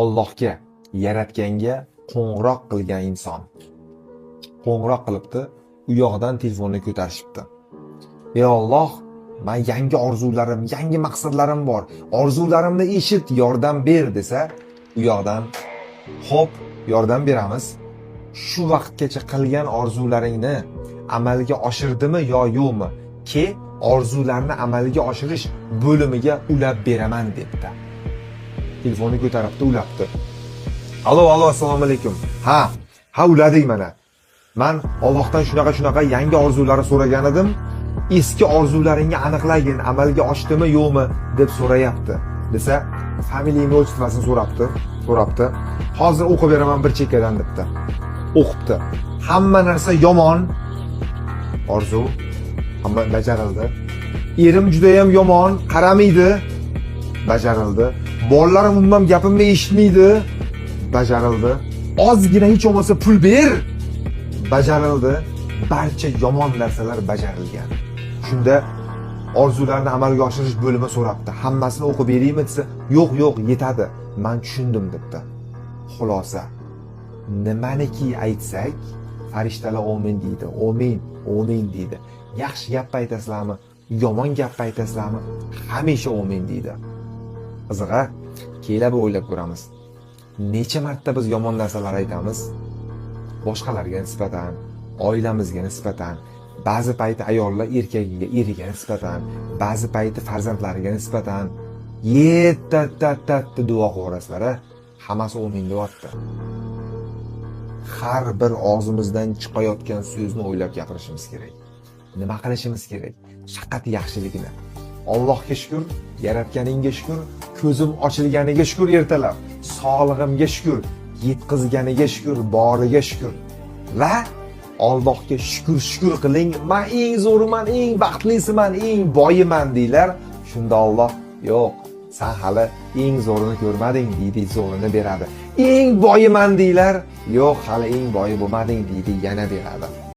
Allohga, yaratganga qo'ng'iroq qilgan inson. Qo'ng'iroq qilibdi, u yoqdan telefonni ko'tarishibdi. "Ey Alloh, man yangi orzularim, yangi maqsadlarim bor. Orzularimni eshit, yordam ber" desa, u yoqdan: "Xo'p, yordam beramiz. Shu vaqtgacha qilgan orzularingni amalga oshirdimi yo yo'qmi? Ke, orzularni amalga oshirish bo'limiga ulab beraman" debdi. Telefonni ko'taribdi, ulabdi. "Alo, alo, assalomu alaykum. Ha, ha, uladik mana. Man Allohdan shunaqa shunaqa yangi orzularni so'ragan edim. Eski orzularingni aniqlagin, amalga oshdimi, yo'qmi deb so'rayapti" desa, familiya, имя, отчество sini so'rabdi, so'rabdi. "Hozir o'qib beraman bir chekkadan" debdi. O'qibdi. Hamma narsa yomon. Orzu hamma bajarildi. Erim juda ham yomon, qaramaydi. Bajarildi. Bolalarim umuman gapimni eshitmaydi. Bajarildi. Ozgina hech bo'lmasa pul ber. Bajarildi. Barcha yomon narsalar bajarilgan. Shunda orzularni amalga oshirish bo'limi so'rabdi. "Hammasini o'qib beraymi?" desa, "Yo'q, yo'q, yetadi. Man tushundim" debdi. Xulosa, nimaniki aytsak, farishtalar "Omin" deydi, "Omin, omin" deydi. Yaxshi gap aytasizlarmi, yomon gap aytasizlarmi, hamisha "Omin" deydi. Qiziq, a? Kelib bir o'ylab ko'ramiz. Necha marta biz yomon narsalar aytamiz? Boshqalarga nisbatan, oilamizga nisbatan, ba'zi payti ayollar erkagiga, eriga nisbatan, ba'zi payti farzandlariga nisbatan yetta ta ta duo qilaverasizlar, a? Hammasi "Omin" deyapti. Har bir og'zimizdan chiqayotgan so'zni o'ylab gapirishimiz kerak. Nima qilishimiz kerak? Faqat yaxshilikni. Allohga shukur, yaratganingga shukur, ko'zim ochilganiga shukur ertalab, sog'lig'imga shukur, yetqizganiga shukur, boriga shukur. Va Allohga shukur, shukur qiling. "Man eng zo'riman, eng baxtlisiman, eng boyiman" deylar. Shunda Alloh: "Yo'q, san hali eng zo'rini ko'rmading" deydi, zo'rini beradi. "Eng boyiman" deylar. "Yo'q, hali eng boyi bo'lmading" deydi, yana beradi.